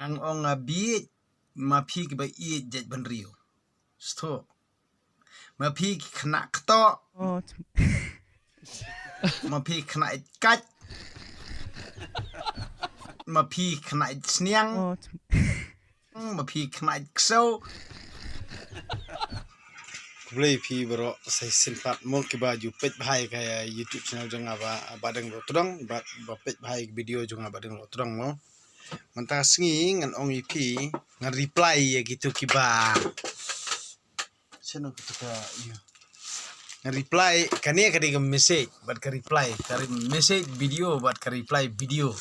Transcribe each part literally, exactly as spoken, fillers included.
Ngan ong a bieit, ma phi kiba ïeit jaitbynriew. Sdang. Ma phi ki khynnah kto. Oh. Ma phi khynnah ïeit kait. Ma phi khynnah ïeit sniang. Oh. Ma phi khynnah ïeit ksew. Khublei phi baroh sa shisien pat mo kiba ju peit bha ïa ka YouTube channel jong nga ba, Bahdeng Dohtdong, bad ba peit bha ïa ka video jong nga Bahdeng Dohtdong mo. Mynta ka sngi ngan ong ïa phi, ngan reply ïa kito kiba. Sien ong kito ka, ïa. Ngan reply, kane ka dei ka message bad ka reply, ka re-, message video bad ka reply video.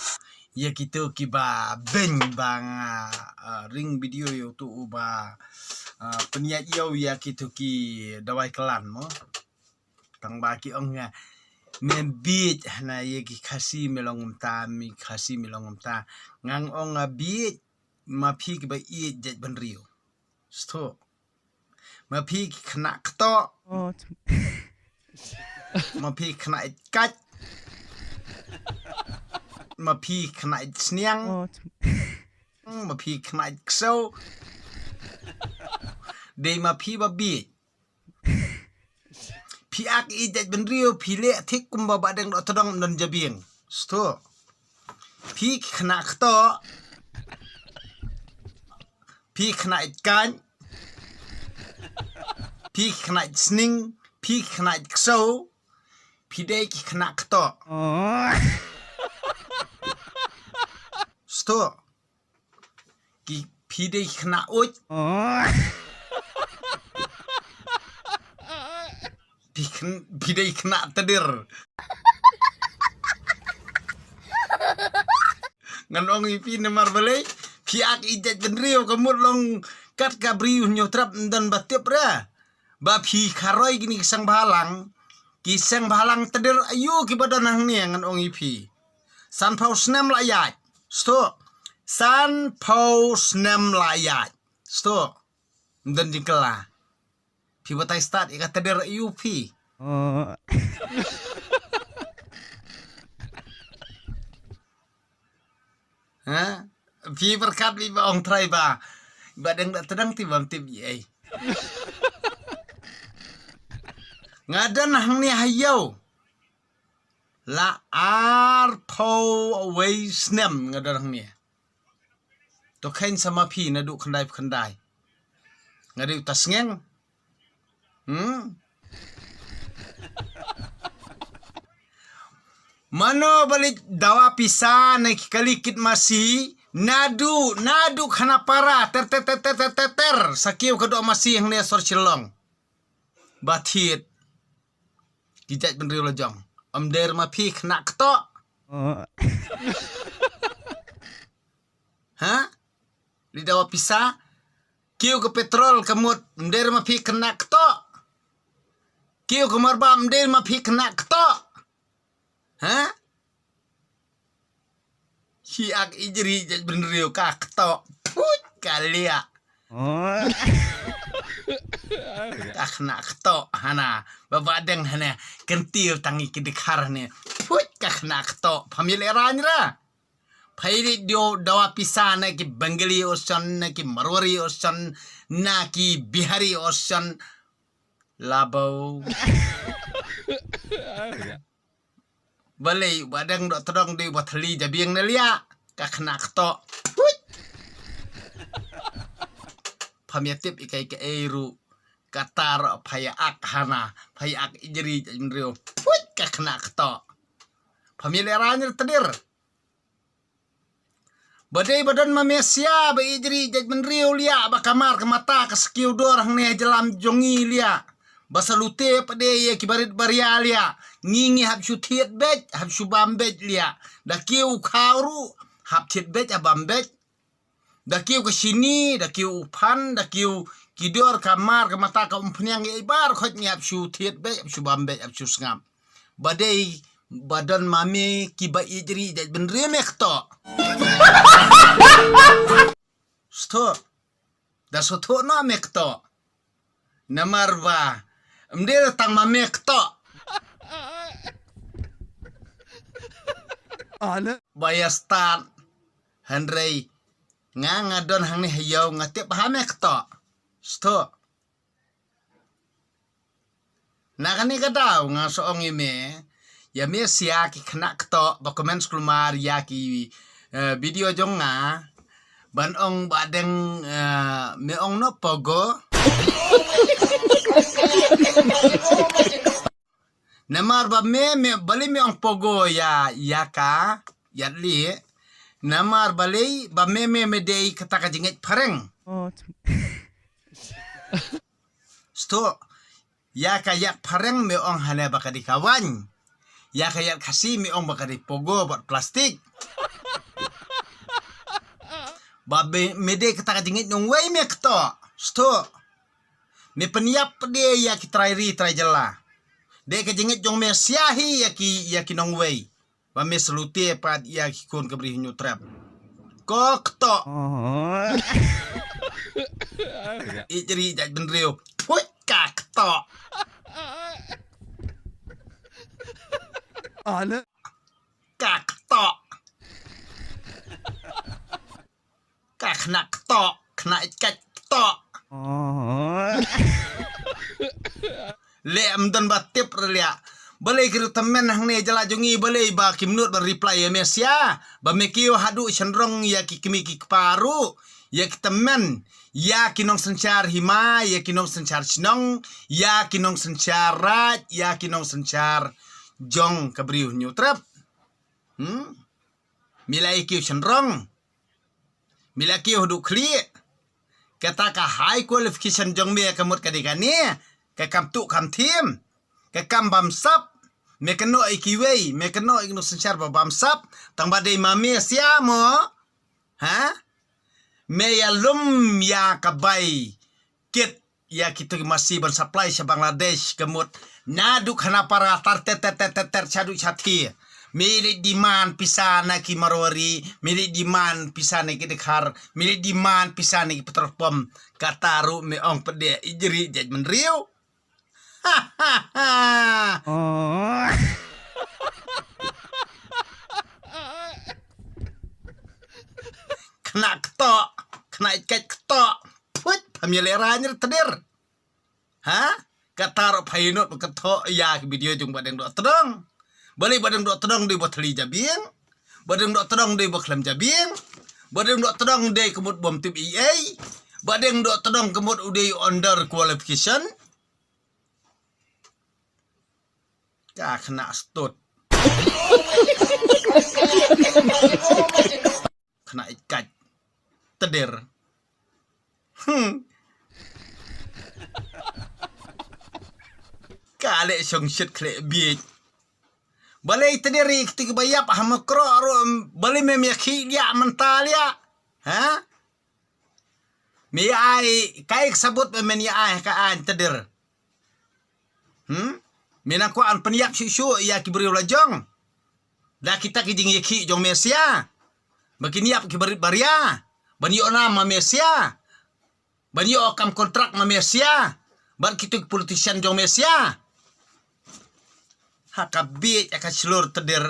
Ïa kito kiba beiñ ba nga, ah, ring video ïa uto uba, ah, pynïaid ïa u ïa kito ki dawai klan mo. Tang ba ki ong nga, me bieit hana ïa ki Khasi me long kumta, me Khasi me long kumta. Ngan ong a bieit, ma phi kiba ïeit jaitbynriew. Sdang. Ma phi ki khynnah kto. Oh. Ma phi khynnah ïeit kait. Ma phi khynnah ïeit sniang. Oh. Ma phi khynnah ïeit ksew. Dei ma phi ba bieit. Phi ak ïeit jaitbynriew, phi leh thik kumba Bahdeng Dohtdong ym don jabieng. Sdang. Phi ki khynnah kto. Phi khynnah ïeit kait. Phi khynnah ïeit sniang. Phi khynnah ïeit ksew. Phi dei ki khynnah kto. Sdang. Ki phi dei khynnah uid. Phi khyn-, phi dei khynnah tdir. Ngan ong ïa phi namar balei, phi ak ïeit jaitbynriew ka mut long kat ka briew Hynñiewtrep ym don ba tip re. Ba phi kharoi kine ki seng bhalang, ki seng bhalang tdir aïu kiba don hangne ngan ong ïa phi. Sanphew snem la ïaid. Sdang. Sanphew snem la ïaid. Sdang. Ym don jingkylla. Phi batai stad ïa ka tdir aïu phi. Oh. Ha? Phi pyrkhat li ba ong trai ba. Ba dang da tdang ti bam tip ei. Nga don hangne ha ïew. La arphew wei snem nga don hangne. To kheiñ sa ma phi naduh khyndai khyndai. Nga dei uta sngeng. Hmm? Mano ba leit dawa pisa na ki kali kit masi, naduh, naduh khana para, ter, ter, ter, ter, ter, ter, ter, sa kiew ka doh masi hangne sor Shillong. Ba thied. Ki jaitbynriew la jong. Ym dei ma phi khynnah kto. Oh. Ha? Leit dawa pisa. Kiew ka petrol ka mut, ym dei ma phi khynnah kto. Kiew ka marbam, ym dei ma phi khynnah kto. Ha? Phi ak ijri jaitbynriew ka kto. Phuit ka liah. Oh. Ka khynnah kto hana. Ba Bahdeng hana. Kyntiew tang ïa ki dkhar hana. Phuit ka khynnah kto. Pha mih lehraiñ ra. Pha ïa leit dawa pisa na ki Bengali osan, na ki Marwari osan, na ki Bihari osan. Labo. Balei Bahdeng Dohtdong dei ba thli jabieng na liah. Ka khynnah kto. Phuit. Pham ïa tip ïa kaei kaei ruh. Kata ruh pha ïa ak hana. Pha ïa ak ijri jaitbynriew. Phuit ka khynnah kto. Pham ïa lehraiñ ra tdir. Ba dei ba don ma me sia ba ijri jaitbynriew liah ba ka mar ka mata ka skiew dor hangne ha jylla jong ngi liah. Ba sa lute pat de ïa ki barit baria liah. Ngi ngi hap shu thied beit, hap shu bam beit liah. Da kiew u khaw ruh, hap thied beit, hap bam beit. Da kiew ka shini, da kiew u phan, da kiew ki dor ka mar ka mata ka umphniang ïa i bar khot ngi hap shu thied beit, hap shu bam beit, hap shu sngap. Ba dei ba don ma me kiba ijri jaitbynriew me kto. Sdang. Da sdang noh me kto. Namar ba ym dei tang ma me kto. Ba ïa stad hynrei Nga nga don hangne ha ïew nga tip ha me kto. Sto. Na kane ka daw nga sa ong ïa me, ïa me sia ki khynnah kto ba comment skulmar ïa ki, eh, video jong nga. Ban ong ba deng, eh, me ong no pogo. Namar ba me, me, balei me ong pogo ïa, ïa ka, ïa li. Namar balei ba me, me, me dei kata ka jingngeit phareng. Oh. Sto. Ïa ka ïat phareng me ong hane ba ka dei ka waiñ. Ïa ka ïat Khasi me ong ba ka dei pogo bad plastik. Ba me, me dei kata ka jingngeit nongwei me kto. Sto. Me pynïap pat de ïa ki trai ri trai jylla. Dei ka jingngeit jong me sia hi ïa ki, ïa ki nongwei. Ba me salute pat ïa ki khun ka Bri Hynñiewtrep. Ko kto. Oh. Ijri jait bynriew. Phuit ka kto. Ana. Ka kto. Ka khynnah kto, khynnah kat kto. Oh. Le am don ba tip re lia. Balei ki ruh tymmen hangne jylla jong ngi balei ba kim nud ba reply ïa me sia. Ba me kiew haduh shynrong ïa ki kmie ki kpa ruh. Ïa ki tymmen. Ïa ki nongsynshar hima, ïa ki nongsynshar shnong, ïa ki nongsynshar raid, ïa ki nongsynshar jong ka Bri Hynñiewtrep. Hmm? Me la ïa kiew shynrong. Me la kiew haduh khlieh. Kata ka high qualification jong me ka mut ka dei kane. Ka kam tuh kam thiem. Ka kam bamsap. Me kynnoh ïa kiwei. Me kynnoh ïa ki nongsynshar ba bamsap. Tang ba dei ma me sia mo. Ha? Me ïalum ïa ka bai kit ïa kito ki masi ban supply sha Bangladesh ka mut. Naduh Khanapara tar ter ter ter ter ter shaduh Shathie. Me leit demand pisa na ki Marwari, me leit demand pisa na ki Dkhar, me leit demand pisa na ki petrol pump. Kata ruh me ong pdeng ijri jait bynriew. Oh. Khynnah kto, khynnah ikat kto. Phuit, pha mih lehrain re tdir. Ha? Kata ruh pha ïanut ba kto ïa ki video jong Bah Deng Dohtdong. Balei Bah Deng Dohtdong dei ba thli jabieng. Bah Deng Dohtdong dei ba khlem jabieng. Bah Deng Dohtdong dei ka mut bym tip ei ei. Bah Deng Dohtdong ka mut u dei under qualification. Ka khynnah stud. Khynnah ikat. Tdir. Hmm. Ka leh shong shit khleh biej. Balei tdir ïa kito kiba ïap ha Mawkroh ruh balei mem ïakhih liah mynta liah. Ha? Me ïa ai, kaei ka sabut ba men ïa ai ha ka aiñ tdir. Hmm? Me nang kwah ban pynïap shuh shuh ïa ki briew la jong. Da kita ki jingïakhih jong me sia. Ba kin ïap ki barit baria. Ban ïoh nam ma me sia. Ban ïoh kam kontrak ma me sia. Bad kito ki politician jong me sia. Ha ka biej ha ka shlur tdir.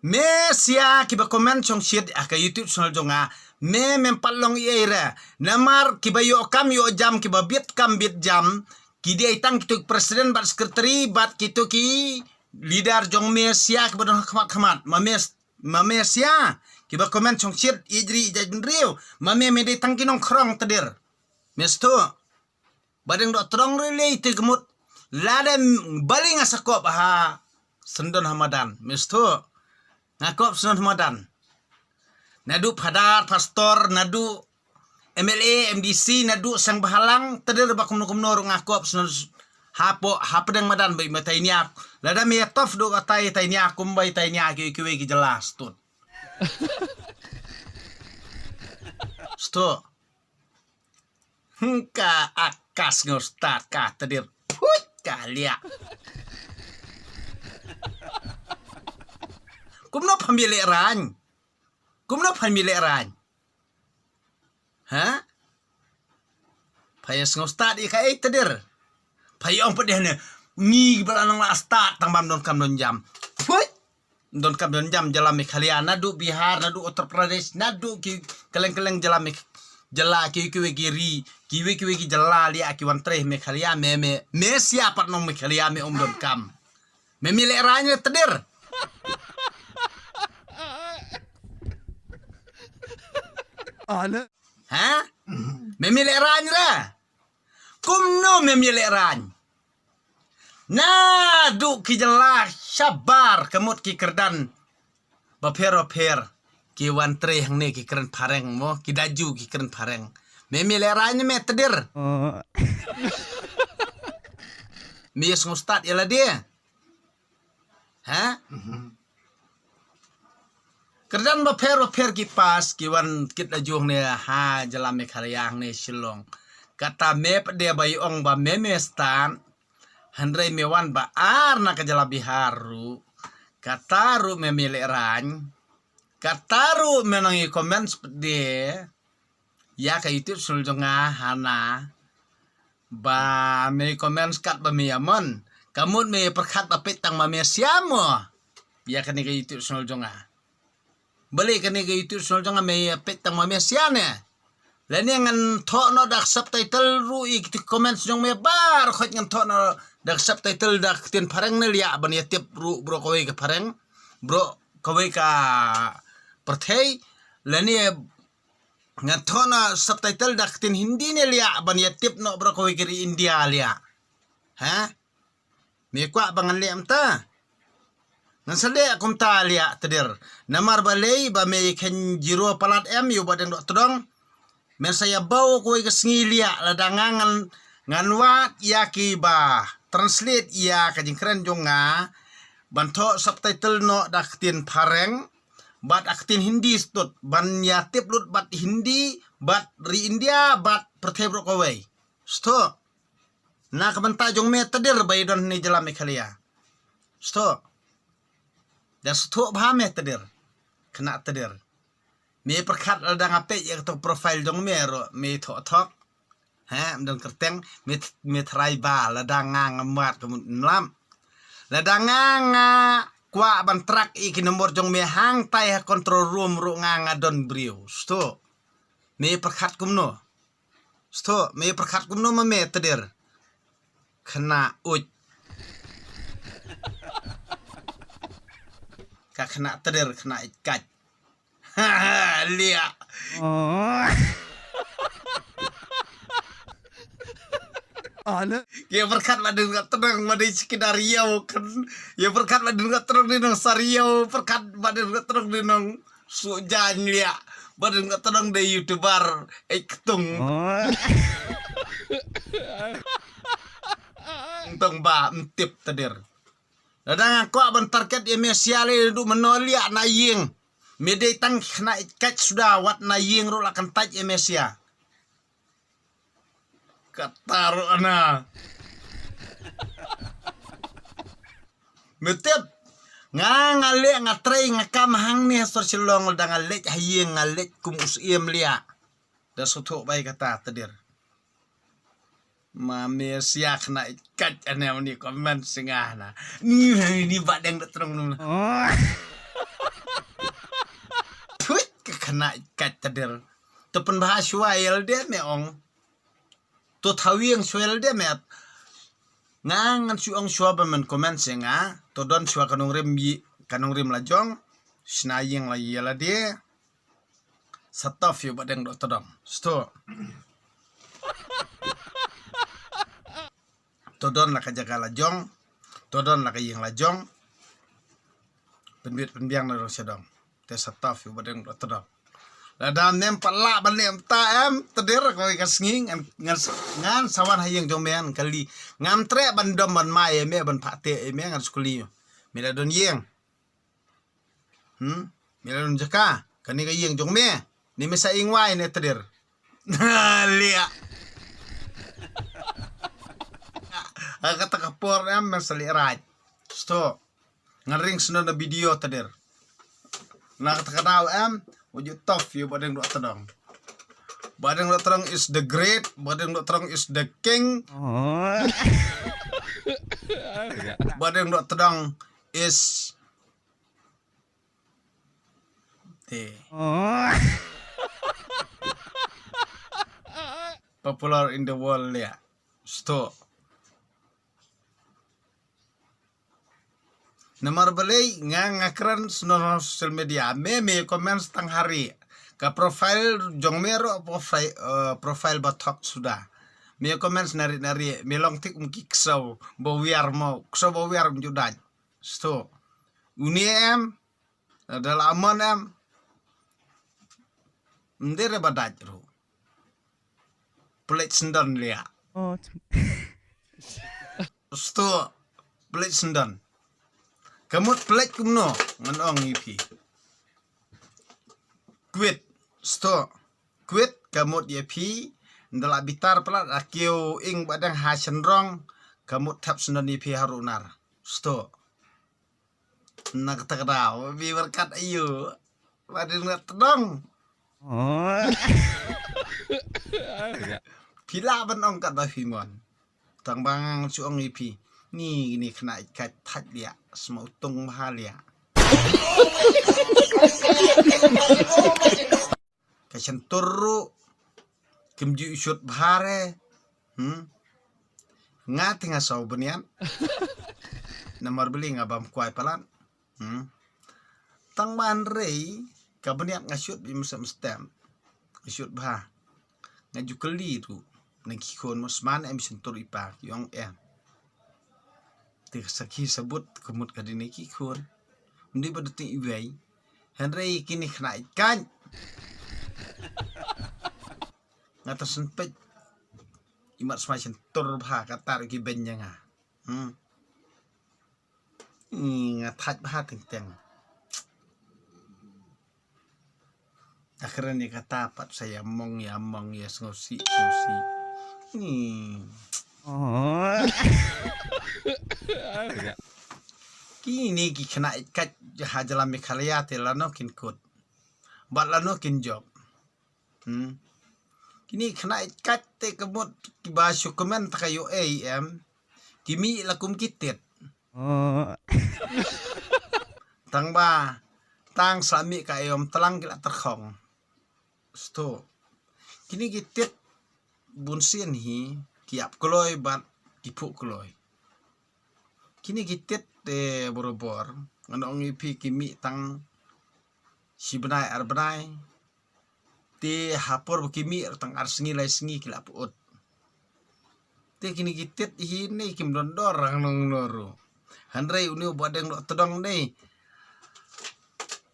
Me sia kiba comment shong shit ha ka YouTube channel jong nga. Me mem pat long ei ei re. Namar kiba ïoh kam ïoh jam kiba bit kam bit jam. Ki dei tang kito ki president bad secretary bad kito ki leader jong me sia kiba don ha khmat khmat. Ma me, ma me sia kiba comment shong shit ijri jait bynriew. Ma me me dei tang ki nongkhrong tdir. Me stu. Bah Deng Dohtdong ruh lei te ka mut. Lada balei nga sa kop ha syndon ha madan. Me stu. Nga kop syndon ha madan. Naduh phadar, pastor, naduh M L A, M D C, naduh seng bhalang, tdir ba kumno kumno ruh nga kop syndon hapoh, hapdeng madan ba i ma tainia. Lada me tof duh ka tai tainia, kum ba i tainia ki, kiwei ki jylla stud. Stu. Hngka akas ngor start ka tdir. Phuit ka liak. Kumno pha mih lehrain. Kumno pha mih lehrain. Ha? Pha ïa sngew start ïa kaei tdir. Pha ïa ong pat de ne. Ngi ba la nang la start tang bam don kam don jam. Phuit. Don kam don jam jylla Meghalaya, naduh Bihar, naduh Uttar Pradesh, naduh ki kylleng kylleng jylla Megh-, jylla ki, ki, ki ri, ki, ki, ki jylla liah ki wan trei Meghalaya, me, me, me sia pat nong Meghalaya me um don kam. Me, me lehraiñ re Tedir. Ha? Me, me lehraiñ re. Kumno me, me lehraiñ? Naduh ki jylla shabar ka mut ki kyrdan bapher bapher ki wan trei hangne ki kren phareng mo, ki daju ki kren phareng. Me, me lehraiñ me Tedir. Me ïa sngewstad ïa lade. Ha? Kyrdan bapher bapher ki pass ki wan kit la jong ne ha jylla Meghalaya ne Shillong. Kata me pat de ba ïong ba me me stad. Hynrei me wan ba ar na ka jylla Bihar ruh. Kata ruh me me lehraiñ. Kata ruh me nang i comments pat de. Ïa ka YouTube channel jong nga hana. Ba me comments kat ba me ïa mon. Ka mut me pyrkhat ba peit tang ma me sia mo. Ïa kane ka YouTube channel jong nga. Balei kane ka YouTube channel jong nga me ïa peit tang ma me sia ne. Lane ngan thoh noh da ka subtitle ruh ïa ki comments jong me baroh khoit ngan thoh noh da ka subtitle da ka ktien phareng ne liah ban ïa tip ruh baroh kawei ka phareng. Baroh kawei ka pyrthei. Lane ngan thoh noh subtitle da ka ktien Hindi ne liah ban ïa tip noh baroh kawei ka ri India liah. Ha? Me kwah ba ngan leh mynta? Ngan sa leh kumta liah Tedir. Namar balei ba me kheiñ zero palat em ïa u Bahdeng Doh Tdong. Men sa ïa bau kawei ka sngi liah lada nga ngan, ngan wad ïa ki ba translate ïa ka jingkren jong nga. Ban thoh subtitle noh da ka ktien phareng. Bad ka ktien Hindi stud ban ïa tip lut bad Hindi bad ri India bad pyrthei baroh kawei. Stud. Na ka bynta jong me Tedir ba i don ne jylla Meghalaya. Stud. Da stud bha me Tedir. Khynnah Tedir. Me pyrkhat lada nga peit ïa kato profile jong me ruh me thoh thok. Ha, em don kyrteng, me, me trai ba, lada nga nga mat ka mut mlam. Lada nga nga kwah ban track ïa ki nombor jong me hangtai ha control room ruh nga nga don briew. Stud. Me pyrkhat kumno? Stud, me pyrkhat kumno ma me Tedir? Khynnah uj. Ka khynnah Tedir, khynnah ïeit kait. Liah. Ki pyrkhat ba dang ka tnong ba dei sekedar ïew kan. Ki pyrkhat ba dang ka tnong dei nong sa ïew, pyrkhat ba dang ka tnong dei nong suh jan liah. Ba dang ka tnong dei YouTuber, eh, ktung. Tong ba mtip Tedir. Lada nga kwah ban target ïa me sia lei du mano liah na ïing. Me dei tang khynnah ïeit kait suda wat na ïing ruh la kan tait ïa me sia. Kata ruh ana. Me tip. Nga nga leh nga trei nga kam hangne ha sor Shillong lada nga leit ha ïing nga leit kum u syiem liah. Da sngewthuh bai kata Tedir. Ma me sia khynnah ïeit kait ane mani comment singa na. Ni ni Bahdeng Doh Tdong num na. Thuit ka khynnah ïeit kait Tedir. To pynbha shuwa ïalade me ong. To thawiang shuwa ïalade me. Nga ngan shu ong shuwa ba men comment singa. To don shuwa ka nongrim ïi ka nongrim la jong. Shna ïing la ïalade. Sa tough ïa u Bahdeng Doh Tdong. Stud. To don la ka jaka la jong. To don la ka ïing la jong. Pynbit pynbiang na dong sha dong. Te sa tough ïa u Bahdeng Doh Tdong. Lada mem pat lah ban leh mynta em Tedir kawei ka sngi ngan, ngan, ngan sa wan ha ïing jong me ngan kylli. Ngam treh ban dom ban mai ïa me ban phah teh ïa me ngan skulli. Me la don ïing. Hmm? Me la don jaka. Kane ka ïing jong me. Ni me sa ing wai ne Tedir. Liah. Ha kata ka por em men sa leh raj. Stud. Ngan ring sno na video Tedir. Na kata ka daw em. Uju tough ïa u Bahdeng Doh Tdong. Bahdeng Doh Tdong is the great. Bahdeng Doh Tdong is the king. Bahdeng Doh Tdong is Te. Popular in the world ya. Sto. Namar balei nga nga kren snono social media. Me me comments tang hari. Ka profile jong me ro profile, eh, profile ba thok suda. Me comments nari nari me long tik um ki ksaw ba wiar mo ksaw ba wiar um judaj. Sto. Uni em. Dal amon em. Mdere ba daj ro. Pelet sendon lia. Oh. Sto. Pelet sendon. Kamut pelet kumno ngan ong ïa phi. Kwit. Sto. Kwit kamut ïa phi. Ndala bitar pelat a kiew ing ba dang ha sendrong. Kamut thep sendon ïa phi haru nar. Sto. Na kata ka daw bi berkat ayu. Ba ding na tedong. Pila ban ong kat ba phi mon. Tang ba ngang chu ong ïa phi. Ni ni kena ikat thaj lia. Sma utung bha lia. Ka shentur ru. Kim ju shut bha re. Hmm. Nga te nga saw bniat. Namar beli nga bam kwai palat. Hmm. Tang ban rei ka bniat nga shut bi mesem stem. Nga shut bha. Nga ju keli tu. Nang ki khon mo sman em shentur ipa ki ong em. Te sakhi sabut kumut ka dine ki khon. Ndi ba dati iwei. Henry kini khna ikan. Nga ta sen pej. Imat sma shentur bha ka tar ki ben nya nga. Hmm. Nga thaj bha teng teng. Akhirnya ni kata pat saya mong ya mong ya sngewsi sngewsi. Hmm. Kini ki khna ikat ha jala Meghalaya te lano kin kut. Bat lano kin job. Hmm. Kini khna ikat te kamut ki ba shu komen ta ka yo em. Kimi la kum kitit. Tang ba tang sa mi ka ayom tlang ki la terkhong. Sto. Kini kitit bun sien hi ki ap kloi bat ki phu kloi. Kini kitit te borobor ngan ong ïa phi kimi tang shi bnai ar bnai. Te hapor ba kimi tang ar sngi lai sngi ki la put. Te kini kitit hi ne kim don dor rang nong noru. Hanrei uni ba deng dok tedong ne.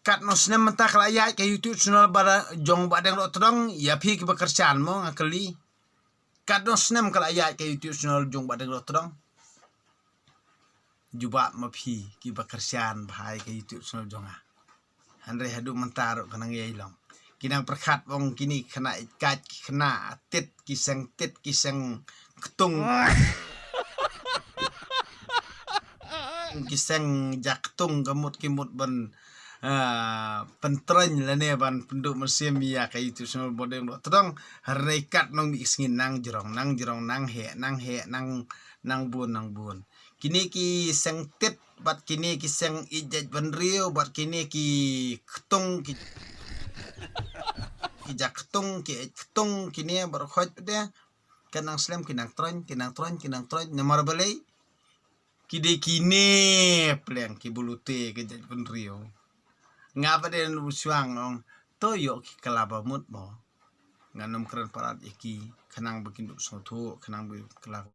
Kat no snem menta ka la ïaid ka YouTube channel ba jong ba deng dok tedong ïa phi ki ba kyrshan mo nga kali. Kat no snem ka la ïaid ka YouTube channel jong ba deng dok tedong. Jubab ma phi ki ba kyrshan bha ïa ka YouTube channel jong nga. Hanrei haduh mynta ruh ka nang ïai long. Ki nang pyrkhat bong kini khna ikat ki khna tit ki seng tit ki seng ktung. Ki seng jak ktung ka mut ki mut ban pyntreng lane ban pynduh mynsiem ïa ka YouTube channel ba deng dok tedong. Hanrei kat nong mi sngi nang jrong nang jrong nang heh nang heh nang nang bun nang bun. Kini ki seng tit bat kini ki seng ijaj ban riu bat kini ki ktung ki ki jak ktung ki ej ktung kini bar khoj dia. Ki nang slem ki nang troin ki nang troin ki nang troin namar balei. Ki dei kini pleng ki bulute ki jaj ban riu. Nga ba den u suang ong to yo ki kala ba mut mo. Nga nom kren parat ïa ki khnang ba kin duh sngewthuh khnang ba kala.